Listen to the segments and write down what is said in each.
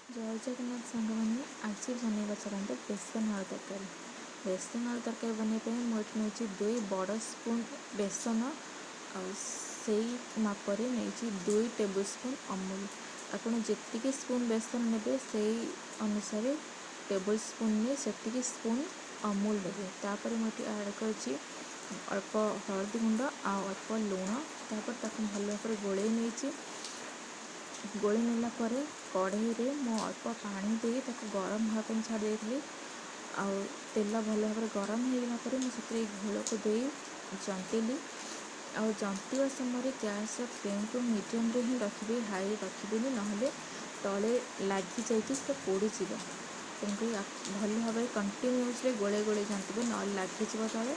ଜୟ ଜଗନ୍ନାଥ ସାଙ୍ଗମାନେ, ଆଜି ବନେଇବା ଚାଲନ୍ତୁ ବେସନ ଆଳୁ ତରକାରୀ। ବେସନ ଆଳୁ ତରକାରୀ ବନେଇବା ପାଇଁ ମୁଁ ଏଠି ନେଇଛି 2 ବଡ଼ ସ୍ପୁନ୍ ବେସନ, ଆଉ ସେଇ ମାପରେ ନେଇଛି 2 ଟେବୁଲ୍ ସ୍ପୁନ୍ ଅମୁଲ। ଆପଣ ଯେତିକି ସ୍ପୁନ୍ ବେସନ ନେବେ, ସେଇ ଅନୁସାରେ ଟେବୁଲ୍ ସ୍ପୁନ୍ରେ ସେତିକି ସ୍ପୁନ୍ ଅମୁଲ ଦେବେ। ତାପରେ ମୁଁ ଏଠି ଆଡ଼୍ କରିଛି ଅଳ୍ପ ହଳଦୀ ଗୁଣ୍ଡ ଆଉ ଅଳ୍ପ ଲୁଣ। ତାପରେ ତାକୁ ଭଲ ଭାବରେ ଗୋଳେଇ ନେଇଛି। ଗୋଳେଇ ନେଲା ପରେ କଢ଼େଇରେ ମୁଁ ଅଳ୍ପ ପାଣି ଦେଇ ତାକୁ ଗରମ ହେବା ପାଇଁ ଛାଡ଼ି ଦେଇଥିଲି। ଆଉ ତେଲ ଭଲ ଭାବରେ ଗରମ ହେଇଗଲା ପରେ ମୁଁ ସେଥିରେ ଏଇ ଘୋଳକୁ ଦେଇ ଜନ୍ତିଲି। ଆଉ ଜନ୍ତିବା ସମୟରେ ଗ୍ୟାସ୍ର ଫ୍ଲେମ୍କୁ ମିଡ଼ିୟମ୍ରେ ହିଁ ରଖିବେ, ହାଇରେ ରଖିବେନି, ନହେଲେ ତଳେ ଲାଗିଯାଇକି ସେଟା ପୋଡ଼ିଯିବ। ତେଣୁକରି ଭଲ ଭାବରେ କଣ୍ଟିନ୍ୟୁଅସ୍ଲି ଗୋଳେଇ ଗୋଳେଇ ଜନ୍ତିବେ, ନହେଲେ ଲାଗିଯିବ ତଳେ।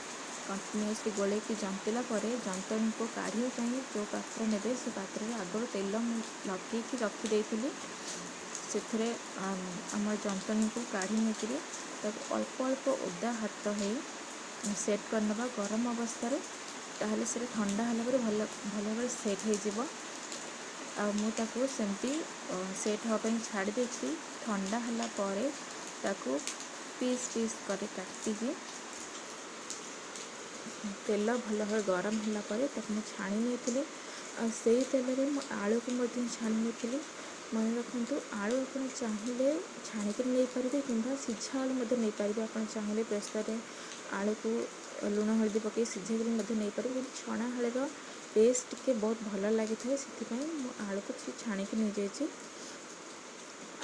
କଣ୍ଟିନ୍ୟୁଅସ୍ଲି ଗୋଳେଇକି ଜନ୍ତିଲା ପରେ ଜନ୍ତଣିକୁ କାଢ଼ିବା ପାଇଁ ଯେଉଁ ପାତ୍ର ନେବେ, ସେ ପାତ୍ରରେ ଆଗରୁ ତେଲ ମୁଁ ଲଗେଇକି ରଖିଦେଇଥିଲି। ସେଥିରେ ଆମର ଜନ୍ତଣିକୁ କାଢ଼ି ନେଇକରି ତାକୁ ଅଳ୍ପ ଅଳ୍ପ ଓଦା ହାତ ହେଇ ସେଟ୍ କରିନେବା ଗରମ ଅବସ୍ଥାରେ। ତାହେଲେ ସେଇଟା ଥଣ୍ଡା ହେଲା ପରେ ଭଲ ଭଲ ଭାବରେ ସେଟ୍ ହେଇଯିବ। ଆଉ ମୁଁ ତାକୁ ସେମିତି ସେଟ୍ ହେବା ପାଇଁ ଛାଡ଼ି ଦେଇଥିଲି। ଥଣ୍ଡା ହେଲା ପରେ ତାକୁ ପିସ୍ ପିସ୍ କରି କାଟିକି, ତେଲ ଭଲ ଭାବରେ ଗରମ ହେଲା ପରେ ତାକୁ ମୁଁ ଛାଣି ନେଇଥିଲି। ଆଉ ସେଇ ତେଲରେ ମୁଁ ଆଳୁକୁ ମଧ୍ୟ ଛାଣି ନେଇଥିଲି। ମନେ ରଖନ୍ତୁ, ଆଳୁ ଆପଣ ଚାହିଁଲେ ଛାଣିକିରି ନେଇପାରିବେ କିମ୍ବା ସିଝା ଆଳୁ ମଧ୍ୟ ନେଇପାରିବେ। ଆପଣ ଚାହିଁଲେ ପ୍ରେସରରେ ଆଳୁକୁ ଲୁଣ ହଳଦୀ ପକାଇ ସିଝେଇକିରି ମଧ୍ୟ ନେଇପାରିବେ, କିନ୍ତୁ ଛଣା ଆଳୁର ଟେଷ୍ଟ ଟିକେ ବହୁତ ଭଲ ଲାଗିଥାଏ। ସେଥିପାଇଁ ମୁଁ ଆଳୁକୁ ଛାଣିକି ନେଇଯାଇଛି।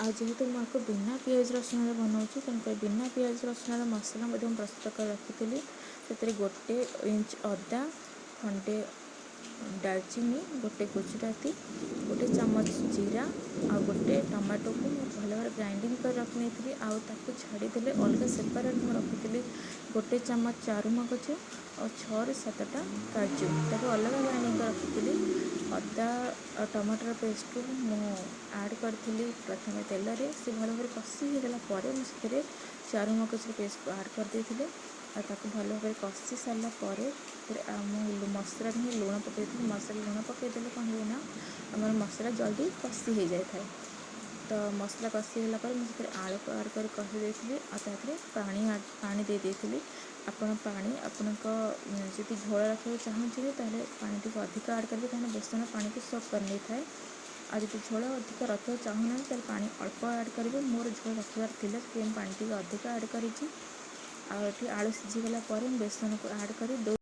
ଆଉ ଯେହେତୁ ମୁଁ ଆକୁ ବିନା ପିଆଜ ରସୁଣରେ ବନାଉଛି, ତେଣୁକରି ବିନା ପିଆଜ ରସୁଣର ମସଲା ମଧ୍ୟ ମୁଁ ପ୍ରସ୍ତୁତ କରି ରଖିଥିଲି। ସେଥିରେ 1 ଇଞ୍ଚ ଅଦା, ଖଣ୍ଡେ ଡାଲଚିନି, ଗୋଟେ ଗୁଜୁରାତି, 1 ଚାମଚ ଜିରା ଆଉ ଗୋଟେ ଟମାଟୋକୁ ମୁଁ ଭଲ ଭାବରେ ଗ୍ରାଇଣ୍ଡିଙ୍ଗ କରି ରଖିନେଇଥିଲି। ଆଉ ତାକୁ ଛାଡ଼ିଦେଲେ ଅଲଗା ସେପାରେଟ୍ ମୁଁ ରଖିଥିଲି 1 ଚାମଚ ଚାରୁମଗଜ ଆଉ 6ରୁ 7ଟା କାଜୁ, ତାକୁ ଅଲଗା ଗ୍ରାଇଣ୍ଡିଙ୍ଗ କରି ରଖିଥିଲି। ଅଦା ଆଉ ଟମାଟୋର ପେଷ୍ଟକୁ ମୁଁ ଆଡ଼୍ କରିଥିଲି ପ୍ରଥମେ ତେଲରେ। ସେ ଭଲ ଭାବରେ କଷି ହେଇଗଲା ପରେ ମୁଁ ସେଥିରେ ଚାରୁମଗଜର ପେଷ୍ଟକୁ ଆଡ଼୍ କରିଦେଇଥିଲି। ଆଉ ତାକୁ ଭଲ ଭାବରେ କଷି ସାରିଲା ପରେ ସେଥିରେ ଆଉ ମୁଁ ମସଲାରେ ହିଁ ଲୁଣ ପକାଇଥିଲି। ମସଲା ଲୁଣ ପକାଇଦେଲେ କ'ଣ ହୁଏ ନା, ଆମର ମସଲା ଜଲ୍ଦି କଷି ହେଇଯାଇଥାଏ। ତ ମସଲା କଷି ହେଲା ପରେ ମୁଁ ସେଥିରେ ଆଳୁକୁ ଆଡ଼୍ କରି କଷି ଦେଇଥିଲି ଆଉ ତା ଦେହରେ ପାଣି ଦେଇ ଦେଇଥିଲି। ଆପଣ ପାଣି ଆପଣଙ୍କ ଯଦି ଝୋଳ ରଖିବାକୁ ଚାହୁଁଛନ୍ତି, ତାହେଲେ ପାଣି ଟିକେ ଅଧିକ ଆଡ଼୍ କରିବେ, କାହିଁକିନା ବେସନ ପାଣିକୁ ସୋକ୍ କରିନେଇଥାଏ। ଆଉ ଯଦି ଝୋଳ ଅଧିକ ରଖିବାକୁ ଚାହୁଁନାହାନ୍ତି, ତାହେଲେ ପାଣି ଅଳ୍ପ ଆଡ଼୍ କରିବେ। ମୋର ଝୋଳ ରଖିବାର ଥିଲା, ସେଥିପାଇଁ ମୁଁ ପାଣି ଟିକେ ଅଧିକ ଆଡ଼୍ କରିଛି। ଆଉ ଏଠି ଆଳୁ ସିଝିଗଲା ପରେ ମୁଁ ବେସନକୁ ଆଡ଼୍ କରି